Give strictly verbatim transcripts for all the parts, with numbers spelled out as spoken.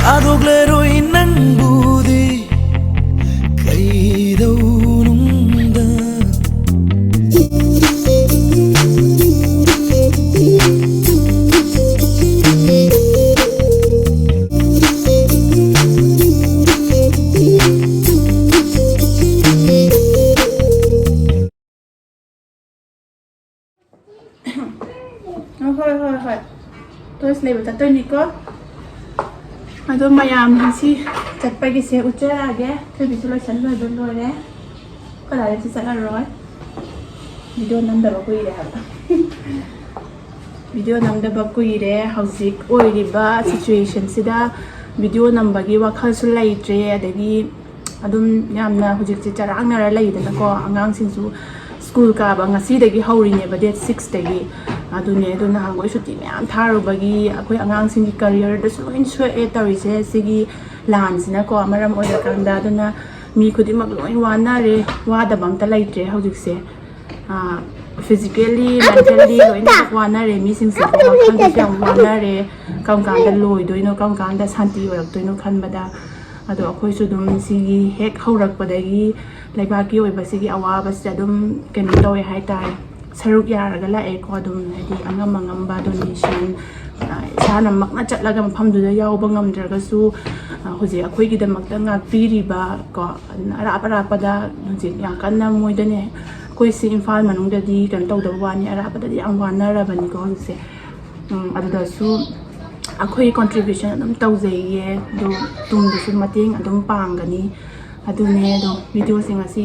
ꯊꯥꯗꯣꯛꯂꯔꯣꯏ ꯅꯪꯕꯨꯗꯤ ꯀꯩꯗꯧꯅꯨꯡꯗ꯫ ꯍꯣꯏ, ꯍꯣꯏ, ꯍꯣꯏ꯫ ꯇꯣꯏꯁ ꯂꯩꯕ ꯆꯠꯇꯣꯏꯅꯤꯀꯣ꯫ ꯑꯗꯣ ꯃꯌꯥꯝ ꯉꯁꯤ ꯆꯠꯄꯒꯤꯁꯦ ꯎꯠꯆꯔꯛꯑꯒꯦ꯫ ꯊꯣꯏꯕꯤꯁꯨ ꯂꯣꯏꯁꯟ ꯂꯣꯏꯕ ꯂꯣꯏꯔꯦ꯫ ꯀꯗꯥꯏꯗꯁꯨ ꯆꯠꯂꯔꯣꯏ꯫ ꯚꯤꯗꯤꯑꯣ ꯅꯝꯗꯕ ꯀꯨꯏꯔꯦ ꯍꯥꯏꯕ꯫ ꯚꯤꯗꯤꯑꯣ ꯅꯝꯗꯕ ꯀꯨꯏꯔꯦ꯫ ꯍꯧꯖꯤꯛ ꯑꯣꯏꯔꯤꯕ ꯁꯤꯆꯨꯋꯦꯁꯟꯁꯤꯗ ꯚꯤꯗꯤꯑꯣ ꯅꯝꯕꯒꯤ ꯋꯥꯈꯜꯁꯨ ꯂꯩꯇ꯭ꯔꯦ꯫ ꯑꯗꯒꯤ ꯑꯗꯨꯝ ꯌꯥꯝꯅ ꯍꯧꯖꯤꯛꯁꯦ ꯆꯔꯥꯡꯅꯔ ꯂꯩꯗꯅꯀꯣ꯫ ꯑꯉꯥꯡꯁꯤꯡꯁꯨ ꯁ꯭ꯀꯨꯜ ꯀꯥꯕ ꯉꯁꯤꯗꯒꯤ ꯍꯧꯔꯤꯅꯦꯕ, ꯗꯦꯠ ꯁꯤꯛꯁꯇꯒꯤ꯫ ꯑꯗꯨꯅꯦ, ꯑꯗꯨ ꯅꯍꯥꯟꯈꯣꯏ ꯁꯨꯇꯤ ꯃꯌꯥꯝ ꯊꯥꯔꯨꯕꯒꯤ ꯑꯩꯈꯣꯏ ꯑꯉꯥꯡꯁꯤꯡꯒꯤ ꯀꯔꯤꯌꯔꯗꯁꯨ ꯂꯣꯏ ꯁꯣꯛꯑꯦ ꯇꯧꯔꯤꯁꯦ ꯁꯤꯒꯤ ꯂꯥꯟꯁꯤꯅꯀꯣ ꯃꯔꯝ ꯑꯣꯏꯔꯀꯥꯟꯗ꯫ ꯑꯗꯨꯅ ꯃꯤ ꯈꯨꯗꯤꯡꯃꯛ ꯂꯣꯏ ꯋꯥꯅꯔꯦ, ꯋꯥꯗꯕ ꯑꯝꯇ ꯂꯩꯇ꯭ꯔꯦ ꯍꯧꯖꯤꯛꯁꯦ꯫ ꯐꯤꯖꯤꯀꯦꯜꯂꯤ, ꯃꯦꯟꯇꯦꯜꯂꯤ ꯂꯣꯏꯅꯃꯛ ꯋꯥꯅꯔꯦ ꯃꯤꯁꯤꯡꯁꯦ꯫ ꯋꯥꯈꯜꯗꯁꯨ ꯌꯥꯝ ꯋꯥꯅꯔꯦ꯫ ꯀꯔꯝ ꯀꯥꯟꯗ ꯂꯣꯏꯗꯣꯏꯅꯣ, ꯀꯔꯝ ꯀꯥꯟꯗ ꯁꯥꯟꯇꯤ ꯑꯣꯏꯔꯛꯇꯣꯏꯅꯣ ꯈꯟꯕꯗ꯫ ꯑꯗꯣ ꯑꯩꯈꯣꯏꯁꯨ ꯑꯗꯨꯝ ꯁꯤꯒꯤ ꯍꯦꯛ ꯍꯧꯔꯛꯄꯗꯒꯤ ꯂꯩꯕꯥꯛꯀꯤ ꯑꯣꯏꯕ ꯁꯤꯒꯤ ꯑꯋꯥꯕꯁꯤꯗ ꯑꯗꯨꯝ ꯀꯩꯅꯣ ꯇꯧꯋꯦ ꯍꯥꯏꯇꯥꯔꯦ, ꯁꯔꯨꯛ ꯌꯥꯔꯒ ꯂꯥꯛꯑꯦꯀꯣ꯫ ꯑꯗꯨꯝ ꯍꯥꯏꯗꯤ ꯑꯉꯝ ꯑꯉꯝꯕ ꯗꯣꯅꯦꯁꯟ, ꯏꯁꯥꯅꯃꯛꯅ ꯆꯠꯂꯒ ꯃꯐꯝꯗꯨꯗ ꯌꯥꯎꯕ ꯉꯝꯗ꯭ꯔꯒꯁꯨ, ꯍꯧꯖꯤꯛ ꯑꯩꯈꯣꯏꯒꯤꯗꯃꯛꯇ ꯉꯥꯛꯄꯤꯔꯤꯕ ꯀꯣ, ꯑꯗꯨꯅ ꯑꯔꯥꯞ ꯑꯔꯥꯞꯄꯗ ꯍꯧꯖꯤꯛ ꯌꯥꯝ ꯀꯟꯅ ꯃꯣꯏꯗꯅꯦ, ꯑꯩꯈꯣꯏ ꯁꯤ ꯏꯝꯐꯥꯜ ꯃꯅꯨꯡꯗꯗꯤ ꯀꯩꯅꯣ ꯇꯧꯗꯕ ꯋꯥꯅꯤ, ꯑꯔꯥꯞꯄꯗꯗꯤ ꯌꯥꯝ ꯋꯥꯅꯔꯕꯅꯤꯀꯣ ꯍꯧꯖꯤꯛꯁꯦ꯫ ꯎꯝ, ꯑꯗꯨꯗꯁꯨ ꯑꯩꯈꯣꯏ ꯀꯣꯟꯇ꯭ꯔꯤꯕ꯭ꯌꯨꯁꯟ ꯑꯗꯨꯝ ꯇꯧꯖꯩꯌꯦ꯫ ꯑꯗꯣ ꯇꯨꯡꯗꯁꯨ ꯃꯇꯦꯡ ꯑꯗꯨꯝ ꯄꯥꯡꯒꯅꯤ꯫ ꯑꯗꯨꯅꯦ꯫ ꯑꯗꯣ ꯚꯤꯗꯤꯑꯣꯁꯦ ꯉꯁꯤ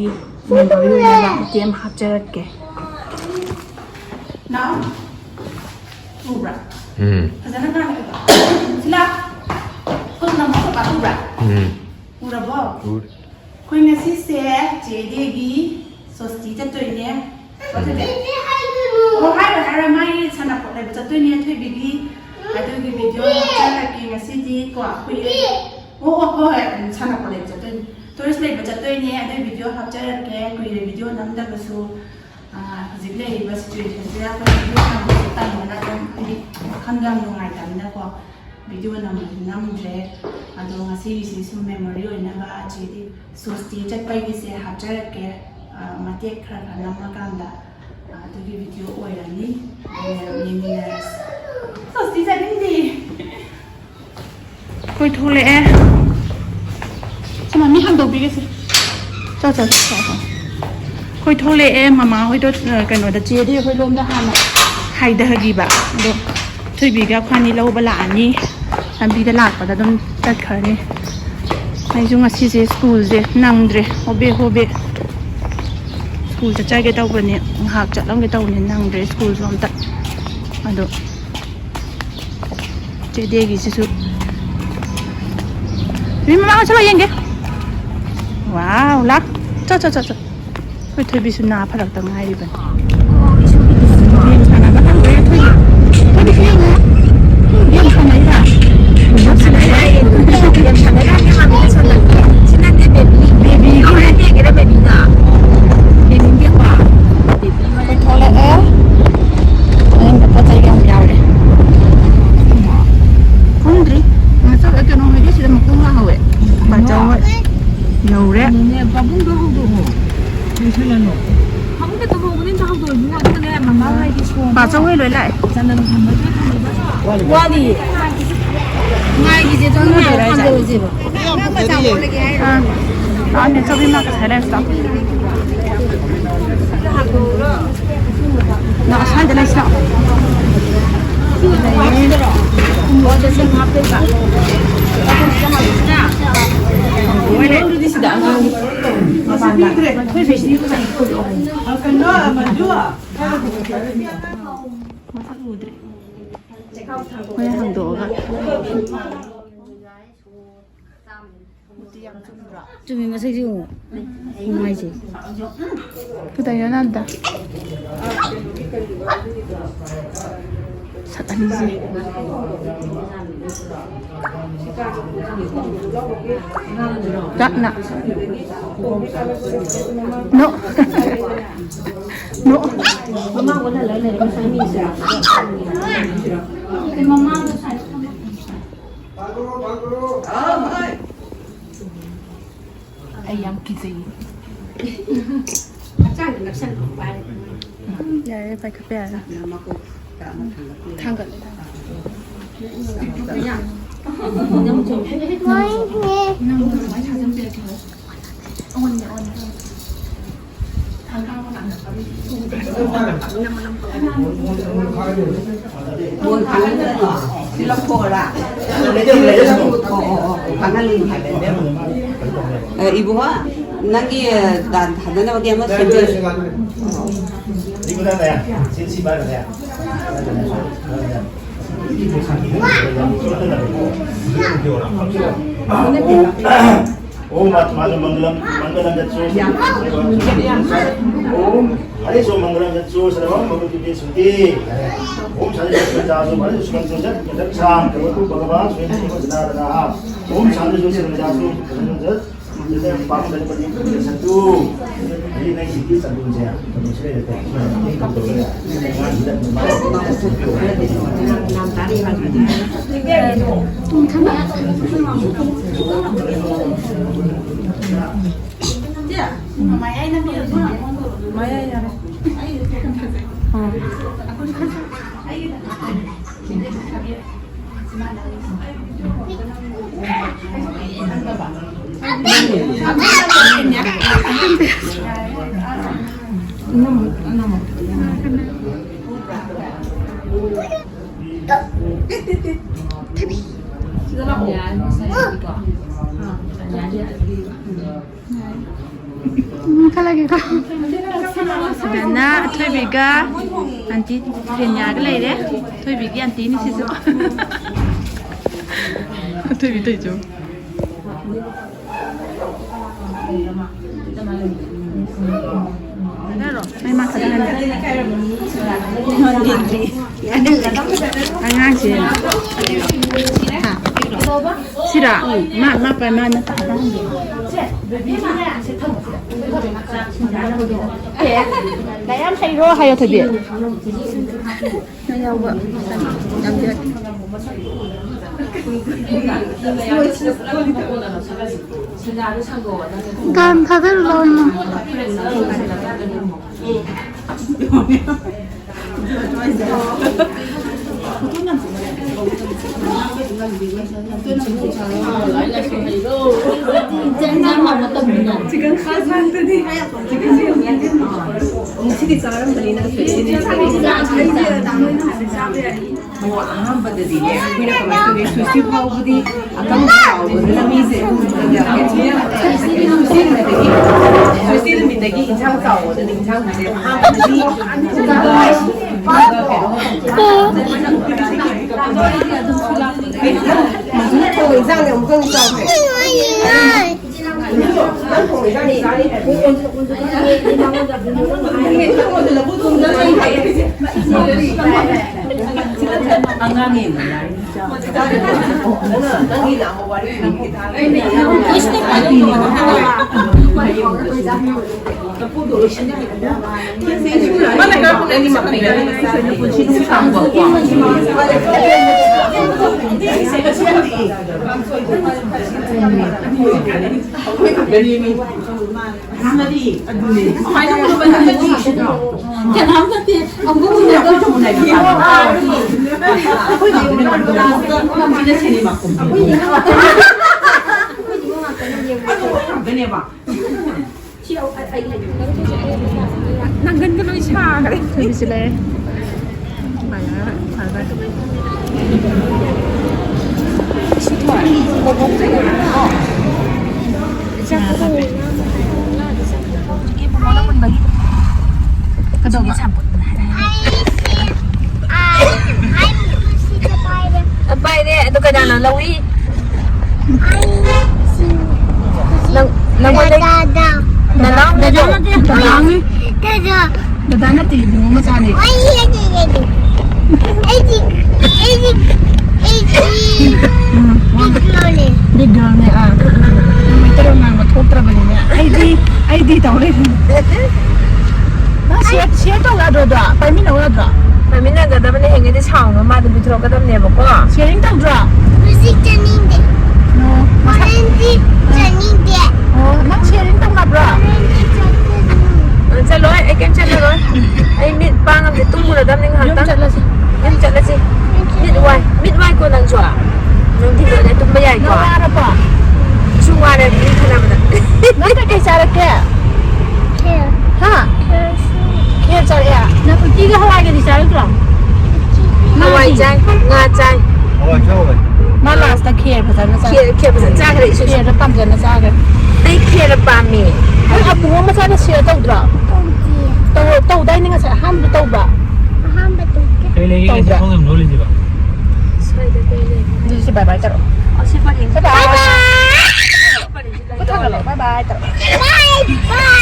ꯃꯦꯃꯣꯔꯤ ꯑꯣꯏꯅꯕ ꯃꯇꯦꯛ ꯑꯃ ꯍꯥꯞꯆꯔꯛꯀꯦ꯫ ꯅꯥꯎ, ꯎꯕ꯭ꯔꯥ? ꯎꯝ꯫ ꯐꯖꯅ ꯉꯥꯡꯉꯛꯑꯦꯕ꯫ ꯁꯤꯂꯥ, ꯈꯨꯠ ꯅꯝꯃꯣ, ꯈꯨꯠ ꯄꯥꯊꯣꯛꯄ꯭ꯔꯥ? ꯎꯝ꯫ ꯎꯔꯕꯣ? ꯎꯔꯦ꯫ ꯑꯩꯈꯣꯏ ꯉꯁꯤꯁꯦ ꯆꯦ ꯗꯦꯒꯤ ꯁꯣꯁꯇꯤ ꯆꯠꯇꯣꯏꯅꯦ꯫ ꯎꯝ꯫ ꯑꯣ, ꯍꯥꯏꯔꯣ, ꯍꯥꯏꯔꯣ, ꯃꯥꯒꯤ ꯁꯥꯟꯅꯄꯣꯠ ꯂꯩꯕ ꯆꯠꯇꯣꯏꯅꯦ ꯑꯊꯣꯏꯕꯤꯒꯤ꯫ ꯑꯗꯨꯒꯤ ꯚꯤꯗꯤꯑꯣ ꯍꯥꯞꯆꯔꯛꯀꯦ ꯉꯁꯤꯗꯤ ꯀꯣ꯫ ꯑꯩꯈꯣꯏꯒꯤ, ꯑꯣ, ꯑꯣ, ꯍꯣꯏ, ꯍꯣꯏ, ꯎꯝ, ꯁꯥꯟꯅꯄꯣꯠ ꯂꯩꯕ ꯆꯠꯇꯣꯏꯅꯦ꯫ ꯇꯣꯏꯁ ꯂꯩꯕ ꯆꯠꯇꯣꯏꯅꯦ, ꯑꯗꯨꯒꯤ ꯚꯤꯗꯤꯑꯣ ꯍꯥꯞꯆꯔꯛꯀꯦ꯫ ꯀꯨꯏꯔꯦ ꯚꯤꯗꯤꯑꯣ ꯅꯝꯗꯕꯁꯨ꯫ ꯑꯥ, ꯍꯧꯖꯤꯛ ꯂꯩꯔꯤꯕ ꯁꯤꯆꯨꯋꯦꯁꯟꯁꯤꯗ ꯑꯩꯈꯣꯏ ꯚꯤꯗꯤꯑꯣ ꯅꯝꯕꯁꯨ ꯇꯟꯗꯅ ꯑꯗꯨꯝ, ꯍꯥꯏꯗꯤ, ꯋꯥꯈꯜꯗꯣ ꯌꯥꯝ ꯅꯨꯡꯉꯥꯏꯇꯕꯅꯤꯅꯀꯣ꯫ ꯚꯤꯗꯤꯑꯣ ꯅꯝꯕꯗꯤ ꯅꯝꯗ꯭ꯔꯦ꯫ ꯑꯗꯣ ꯉꯁꯤꯒꯤꯁꯤ ꯁꯨꯝ ꯃꯦꯃꯣꯔꯤ ꯑꯣꯏꯅꯕ ꯆꯦꯗꯤ ꯁꯣꯁꯇꯤ ꯆꯠꯄꯒꯤꯁꯦ ꯍꯥꯞꯆꯔꯛꯀꯦ꯫ ꯑ, ꯃꯇꯦꯛ ꯈꯔ ꯈꯔ ꯅꯝꯃꯀꯥꯟꯗ, ꯑ, ꯑꯗꯨꯒꯤ ꯚꯤꯗꯤꯑꯣ ꯑꯣꯏꯔꯅꯤ꯫ ꯑꯗꯨꯅ ꯌꯦꯡꯃꯤꯟꯅꯔꯁꯤ꯫ ꯁꯣꯁꯇꯤ ꯆꯠꯅꯤꯡꯗꯦ꯫ ꯑꯩꯈꯣꯏ ꯊꯣꯛꯂꯛꯑꯦ꯫ ꯁꯤ ꯃꯃꯤ ꯍꯥꯡꯗꯣꯛꯄꯤꯒꯦꯁꯦ꯫ ꯆꯣ, ꯆꯣ, ꯆꯣ, ꯆꯣ, ꯆꯣ꯫ ꯑꯩꯈꯣꯏ ꯊꯣꯛꯂꯛꯑꯦ꯫ ꯃꯃꯥ ꯍꯣꯏꯗꯣ, ꯑ, ꯀꯩꯅꯣꯗ, ꯆꯦꯗꯤ ꯑꯩꯈꯣꯏ ꯂꯣꯝꯗ ꯍꯥꯟꯅ ꯍꯥꯏꯊꯈꯤꯕ꯫ ꯑꯗꯣ ꯊꯣꯏꯕꯤꯒ ꯑꯩꯈꯣꯏ ꯑꯅꯤ ꯂꯧꯕ ꯂꯥꯛꯑꯅꯤ꯫ ꯂꯝꯕꯤꯗ ꯂꯥꯛꯄꯗ ꯑꯗꯨꯝ ꯆꯠꯈ꯭ꯔꯅꯤ꯫ ꯑꯩꯁꯨ ꯉꯁꯤꯁꯦ ꯁ꯭ꯀꯨꯜꯁꯦ ꯅꯪꯗ꯭ꯔꯦ꯫ ꯍꯣꯕꯦ ꯍꯣꯕꯦ ꯁ꯭ꯀꯨꯜ ꯆꯠꯆꯒꯦ ꯇꯧꯕꯅꯦ, ꯉꯥꯏꯍꯥꯛ ꯆꯠꯂꯝꯒꯦ ꯇꯧꯕꯅꯦ, ꯅꯪꯗ꯭ꯔꯦ ꯁ꯭ꯀꯨꯜꯁꯨ ꯑꯝꯇ꯫ ꯑꯗꯣ ꯆꯦꯗꯦꯒꯤꯁꯤꯁꯨ ꯃꯤ ꯃꯃꯥꯡ ꯆꯠꯂ ꯌꯦꯡꯒꯦ꯫ ꯋꯥꯎ, ꯂꯥ꯫ ꯆꯠ, ꯆꯠ, ꯆꯠ, ꯆꯠ꯫ ꯑꯩꯈꯣꯏ ꯊꯣꯏꯕꯤꯁꯨ ꯅꯥ ꯐꯔꯛꯇ ꯉꯥꯏꯔꯤꯕꯅꯤ꯫ ꯒꯦꯝ ꯁꯥꯟꯅꯕ ꯍꯧꯔꯦ ꯊꯣꯏꯕꯤ꯫ ꯊꯣꯏꯕꯤꯁꯨ ꯌꯦꯡꯉꯣ꯫ ꯒꯦꯝ ꯁꯥꯟꯅꯩꯔꯥ? ꯒꯦꯝ ꯁꯥꯟꯅꯩꯔꯥ? ꯕꯦꯕꯤꯒꯤ꯫ ꯕꯦꯕꯤꯒꯤ꯫ ꯑꯩꯈꯣꯏ ꯊꯣꯛꯂꯛꯑꯦ꯫ ꯃꯅꯨꯡꯗ ꯄꯣꯠ ꯆꯩ ꯌꯥꯝ ꯌꯥꯎꯔꯦ꯫ ꯈꯪꯗ꯭ꯔꯤ꯫ ꯉꯁꯥꯏ ꯀꯩꯅꯣ ꯍꯣꯏꯗꯤ ꯁꯤꯗ ꯃꯈꯣꯡ ꯂꯥꯛꯍꯧꯋꯦ꯫ ꯕꯥꯆꯧ ꯍꯣꯏ ꯌꯧꯔꯦ꯫ ꯑꯗꯨꯅꯦ, ꯄꯥꯕꯨꯡꯗꯣ ꯍꯧꯗꯣꯛꯑꯣ꯫ ꯂꯣꯏꯁꯜꯂꯅꯨ꯫ ꯄꯥꯕꯨꯡꯗ ꯇꯧꯍꯧꯕꯅꯦ, ꯑꯝꯇ ꯍꯧꯗꯣꯛꯑꯣ ꯏꯕꯨꯡꯉꯣ꯫ ꯑꯗꯨꯒꯅꯦ, ꯃꯃꯥ ꯍꯣꯏꯒꯤ ꯁꯣꯝ ꯕꯥꯆꯧ ꯍꯣꯏ ꯂꯣꯏ ꯂꯥꯛꯑꯦ꯫ ꯆꯅꯝ ꯊꯝꯕꯗꯣ ꯊꯝꯃꯤꯕ꯫ ꯋꯥꯠꯂꯤ꯫ ꯉꯥꯏꯈꯤꯁꯦ, ꯑꯗꯨꯝ ꯉꯥꯏꯔꯣ, ꯊꯥꯡꯗꯔꯁꯦꯕ꯫ ꯑꯥ꯫ ꯑꯥ, ꯅꯦ ꯆꯧꯕꯤ ꯃꯥ ꯉꯁꯥꯏ ꯂꯩꯔꯁꯤ ꯂꯥꯛꯑꯣ꯫ ꯅꯪ ꯑꯁ꯭ꯋꯥꯏꯗ ꯂꯩꯁꯤ ꯂꯥꯛꯑꯣ꯫ ꯃꯁꯛ ꯎꯗ꯭ꯔꯦ꯫ ꯍꯣꯔꯦꯟ ꯍꯥꯡꯗꯣꯛꯑꯒ꯫ ꯆꯨꯝꯃꯤ, ꯃꯁꯛꯁꯦ ꯌꯦꯡꯉꯣ꯫ ꯅꯨꯡꯉꯥꯏꯁꯦ꯫ ꯀꯗꯥꯏꯅꯣ ꯅꯥꯟꯗ? ꯁꯛ ꯑꯅꯤꯁꯦ꯫ ꯗꯥꯛꯅ꯫ ꯅꯣ꯫ ꯅꯣ꯫ ꯃꯃꯥ ꯑꯣꯜꯍꯜꯂ ꯂꯩꯔꯦ ꯉꯁꯥꯏ ꯃꯤꯁꯦ꯫ ꯃꯃꯥꯗꯣ ꯁꯥꯏ ꯑꯩ ꯌꯥꯝ ꯀꯤꯖꯩꯌꯦ꯫ ꯍꯛꯆꯥꯡꯗ ꯅꯞꯁꯟꯕ ꯄꯥꯏꯔꯦ꯫ ꯌꯥꯔꯦ, ꯄꯥꯏꯈꯠꯄ ꯌꯥꯔꯦ꯫ ꯃꯀꯣꯛꯇ ꯑꯃ ꯊꯥꯡꯒꯠꯄꯤꯔꯣ꯫ ꯊꯥꯡꯒꯠꯂꯦ, ꯊꯥꯡꯒꯠꯂꯦ꯫ ꯅꯪ ꯀꯃꯥꯏꯅ ꯊꯥꯖꯤꯟꯕꯤꯔꯛꯀꯦ? ꯑꯣꯟꯅꯦ, ꯑꯣꯟꯅꯦ꯫ ꯕꯣꯜ ꯊꯥꯡꯒꯠꯂꯒ ꯁꯤ ꯂꯧꯊꯣꯛꯑꯣꯔꯥ? ꯑꯣ, ꯑꯣ, ꯑꯣ, ꯊꯥꯡꯒꯠꯂꯤꯅꯦ ꯍꯥꯏꯕ꯫ ꯑꯦ, ꯏꯕꯨꯡꯉꯣ, ꯅꯪꯒꯤ ꯗꯥꯟ ꯊꯥꯗꯅꯕꯒꯤ ꯑꯃ ꯁꯦꯝꯖꯔꯤ꯫ ओम आत्मा मंगलम मंगलम गच्छो। ओम हरि सो मंगलम गच्छो सर्वम भगवती सुखी। ओम साधु सुखी जासु हरि सुखी जगत जगत शाम भगवतु भगवान स्वयं जनार्दनः। ओम साधु सुखी जासु जगत जगत पावन गणपति सतु। ये नहीं सिद्धि सतु से। ꯎꯝ, ꯈꯜꯂꯒꯦꯀꯣ꯫ ꯁꯤꯗꯅ ꯑꯊꯣꯏꯕꯤꯒ ꯑꯟꯇꯤ ꯔꯦꯅꯤꯌꯥꯒ ꯂꯩꯔꯦ꯫ ꯑꯊꯣꯏꯕꯤꯒꯤ ꯑꯟꯇꯤꯅꯤ ꯁꯤꯁꯨ꯫ ꯑꯊꯣꯏꯕꯤ ꯇꯧꯏꯗꯣ꯫ ꯃꯥꯏ ꯃꯥ ꯈꯛꯇꯅꯦ꯫ ꯑꯉꯥꯡꯁꯦ꯫ ꯍꯥ? ꯁꯤꯔꯥ? ꯃꯥ, ꯃꯥ ꯄꯥꯏ, ꯃꯥ ꯅꯠꯇꯦ꯫ ꯌꯥꯝ ꯍꯩꯔꯣ ꯍꯥꯏꯌꯣ, ꯊꯣꯏꯕꯤ꯫ ꯅꯪ ꯌꯥꯎꯕ ꯌꯥꯝ ꯌꯥꯏ꯫ ꯒꯥꯟ ꯊꯥꯗꯔꯨ ꯂꯥꯎ ꯏꯃꯥ꯫ ꯉꯁꯤꯗꯤ ꯆꯥꯔꯝꯕꯅꯤꯅ ꯃꯣ ꯑꯍꯥꯟꯕꯗꯗꯤꯅꯦ, ꯑꯩꯈꯣꯏꯅ ꯀꯃꯥꯏꯅ ꯇꯧꯒꯦ, ꯁꯨꯁꯤ ꯐꯥꯎꯕꯗꯤ ꯑꯀꯪꯕ ꯆꯥꯎꯕꯗꯨꯅ ꯃꯤꯁꯦ ꯁꯨꯁꯤ ꯅꯨꯃꯤꯠꯇꯒꯤ, ꯁꯨꯁꯤ ꯅꯨꯃꯤꯠꯇꯒꯤ ꯏꯟꯁꯥꯡ ꯆꯥꯎꯕꯗꯨꯅ ꯏꯟꯁꯥꯡꯁꯦ ꯑꯍꯥꯟꯕꯗꯗꯤ ꯏꯟꯁꯥꯡꯁꯦ ꯑꯃꯨꯛꯇꯪ ꯆꯥꯎꯈ꯭ꯔꯦ꯫ ꯀꯅꯥꯝ ꯅꯠꯇꯦ꯫ ꯑꯩꯈꯣꯏ ꯆꯨꯝꯅ ꯂꯩꯕ ꯇꯥꯕ꯫ ꯑꯩꯈꯣꯏ ꯂꯩꯕ ꯇꯥꯕ꯫ ꯁꯤꯅ ꯁꯤꯅꯦꯃꯥ ꯀꯨꯝꯕ꯫ ꯑꯗꯨ ꯉꯥꯛꯇꯅꯦꯕ꯫ ꯅꯪꯒꯟꯒ ꯂꯣꯏ ꯁꯥꯈ꯭ꯔꯦ꯫ ꯑꯩꯁꯨ ꯂꯩ꯫ ꯀꯩꯗꯧꯕ? ꯄꯥꯏꯔꯦ꯫ ꯑꯗꯨ ꯀꯅꯥꯅ ꯂꯧꯏ? ꯅꯪ, ꯅꯪꯉꯣꯟꯗ ꯗꯥꯗꯥ꯫ ꯅꯅꯥꯎ ꯗꯥꯗꯥ ꯅꯠꯇ꯭ꯔꯣ? ꯅꯠꯇꯦ, ꯗꯥꯗꯥꯅꯤ꯫ ꯗꯥꯗꯥ꯫ ꯗꯥꯗꯥ ꯅꯠꯇꯦ, ꯏꯕꯨꯡꯉꯣ ꯃꯆꯥꯅꯤ꯫ ꯑꯩ, ꯑꯩ, ꯑꯩ, ꯑꯩꯗꯤ, ꯑꯩꯗꯤ, ꯑꯩꯗꯤ, ꯑꯩꯗꯤ ꯎꯝ꯫ Big girlꯅꯦ꯫ Big girlꯅꯦ, ꯑꯥ꯫ ꯅꯪ ꯃꯩꯇꯩꯂꯣꯟ ꯉꯥꯡꯕ ꯊꯣꯛꯇ꯭ꯔꯕꯅꯤꯅꯦ꯫ ꯑꯩꯗꯤ, ꯑꯩꯗꯤ ꯇꯧ ꯂꯩꯔꯦ꯫ ꯅꯪ share, share ꯇꯧ ꯌꯥꯗ꯭ꯔꯣ ꯑꯗꯣ? ꯄꯥꯏꯃꯤꯟꯅꯧ ꯌꯥꯗ꯭ꯔꯣ? ꯄꯥꯏꯃꯤꯟꯅꯒꯗꯕꯅꯦ, ꯍꯌꯦꯡꯗꯤ ꯁꯥꯎꯅ ꯃꯥꯗꯣ ꯄꯤꯊꯣꯔꯛꯀꯗꯕꯅꯦꯕꯀꯣ꯫ Sharing ꯇꯧꯗ꯭ꯔꯣ? ꯌꯥꯏꯀꯣ? ꯅꯪ ꯋꯥꯔꯕꯣ? ꯁꯨꯝ ꯋꯥꯔꯦ ꯃꯤ ꯈꯟꯅꯕꯗ꯫ ꯅꯪ ꯀꯩꯀꯩ ꯆꯥꯔꯛꯀꯦ? ꯍꯥ? ꯈꯦꯔ ꯆꯥꯔꯛꯑꯦ? ꯅꯪ ꯎꯇꯤꯒ ꯍꯋꯥꯏꯒꯗꯤ ꯆꯥꯔꯛꯇ꯭ꯔꯣ? ꯍꯋꯥꯏ ꯆꯥꯏ, ꯉꯥ ꯆꯥꯏ꯫ ꯍꯋꯥꯏ ꯆꯥꯎꯋꯦ꯫ ꯃꯥ ꯂꯥꯁꯇ ꯈꯦꯔ ꯐꯖꯅ ꯆꯥꯔꯛꯑꯦ꯫ ꯈꯦꯔ ꯈꯦꯔ ꯐꯖꯅ ꯆꯥꯈ꯭ꯔꯦ ꯏꯁꯨ꯫ ꯈꯦꯔꯗ ꯄꯥꯝꯖꯅ ꯆꯥꯈ꯭ꯔꯦ꯫ ꯑꯩ ꯈꯦꯔ ꯄꯥꯝꯃꯦ꯫ ꯅꯣꯏ ꯑꯕꯨꯡꯉꯣ ꯃꯆꯥꯅ ꯁꯤꯌꯔ ꯇꯧꯗ꯭ꯔꯣ? ꯇꯧꯗꯤꯌꯦ꯫ ꯇꯧ- ꯇꯧꯗꯥꯏꯅꯦ ꯉꯁꯥꯏ ꯑꯍꯥꯟꯕꯗ ꯇꯧꯕ꯫ ꯑꯍꯥꯟꯕ ꯇꯧꯗꯦ꯫ ꯀꯩ ꯂꯩꯒꯦ ꯉꯁꯤ ꯇꯧꯗ꯭ꯔꯥ? ꯊꯣꯡ ꯌꯥꯝ ꯂꯣꯜꯂꯤꯁꯤꯕ? ꯁ꯭ꯋꯥꯏꯗ ꯀꯩ ꯂꯩ? ꯑꯗꯨꯗꯤ ꯁꯤ ꯕꯥꯏ ꯕꯥꯏ ꯇꯧꯔꯣ꯫ ꯑꯣ, ꯁꯤ ꯄꯔꯦꯡ꯫ ꯕꯥꯏ ꯕꯥꯏ꯫ ꯄꯔꯦꯡꯁꯤ ꯈꯨꯠ ꯊꯥꯡꯒꯠꯂꯣ꯫ ꯕꯥꯏ ꯕꯥꯏ ꯇꯧꯔꯣ꯫ ꯕꯥꯏ ꯕꯥꯏ꯫